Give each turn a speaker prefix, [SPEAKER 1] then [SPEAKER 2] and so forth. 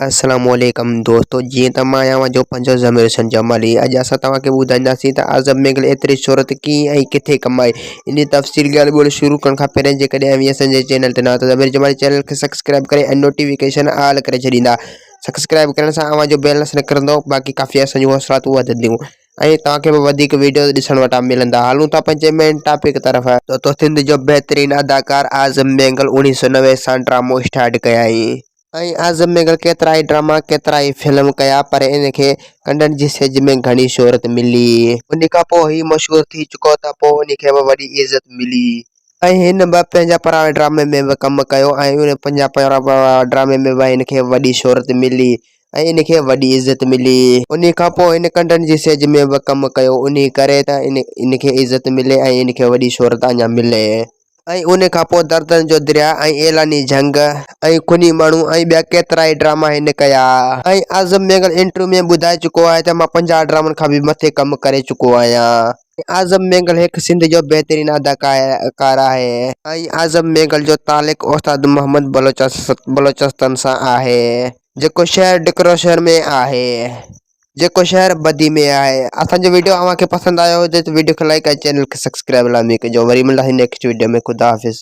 [SPEAKER 1] السلام عليڪم دوستو جيئن ته مان آهيان اوهان جو پنهنجو ضمير حسين جمالي اڄ اسان توهان کي ٻڌائينداسين ته اعظم مينگل ايتري شهرت ڪيئن ۽ ڪٿي ڪمائي ان جي تفصيل ڳالهه ٻولهه شروع ڪرڻ کان پهرين جيڪڏهن اوهين اسان جي چينل تي نوان ته ضمير جمالي چينل کي سبسڪرائب ڪري ۽ نوٽيفڪيشن آل ڪري ڇڏيندا سبسڪرائب ڪرڻ سان اوهان جو بيلنس نڪرندو باقي ڪافي اسان جون حوصلاتون وڌنديون ۽ توهان کي به وڌيڪ ويڊيوز ڏسڻ وٽان ملندا. هلون ٿا پنهنجي مين ٽاپڪ طرف. تو سنڌ جو بهترين اداڪار اعظم مينگل 1990 سان ڊرامو اسٽارٽ ڪيائين. ۽ اعظم مينگل ڪيترائي ڊراما ڪيترائي فلم ڪيا پر ان کي ڪنڊن جي سيج ۾ گهڻي شهرت ملي. ان کان پوء هي مشهور ٿي چڪو ته پوء ان کي به وڏي عزت ملي. ۽ هن به پنهنجا پراڻي ڊرامي ۾ به ڪم ڪيو ۽ ان پنهنجا پراڻا ڊرامي ۾ به هن کي وڏي شهرت ملي. ۽ ان کي وڏي عزت ملي. انهي کان پوء هن ڪنڊن جي سيج ۾ به ڪم ڪيو، انهي ڪري ته ان کي عزت ملي ۽ ان کي وڏي شهرت اڃا ملي. ۽ انهي کان پوء دردن جو درياء ۽ اعلاني جهنگ ۽ خوني ماڻهو ۽ ٻيا ڪيترائي ڊراما هن ڪيا. ۽ اعظم مينگل انٽرويو ۾ ٻڌائي چڪو آهي ته مان 50 ڊرامن کان به مٿي ڪم ڪري چڪو آهيان. ۽ اعظم مينگل هڪ سنڌ جو بهترين اداڪار آهي. ۽ اعظم مينگل جو تعلق استاد محمد بلوچستان سان آهي. جيڪو شهر ڊڪرو شهر ۾ آهي جيڪو شهر بدي ۾ آهي اسان جو ويڊيو اوهان کي پسند آيو هجي ته ويڊيو کي لائڪ ۽ چينل کي سبسڪرائب لازمي ڪجو وري ملنداسين نيڪسٽ ويڊيو ۾ خدا حافظ.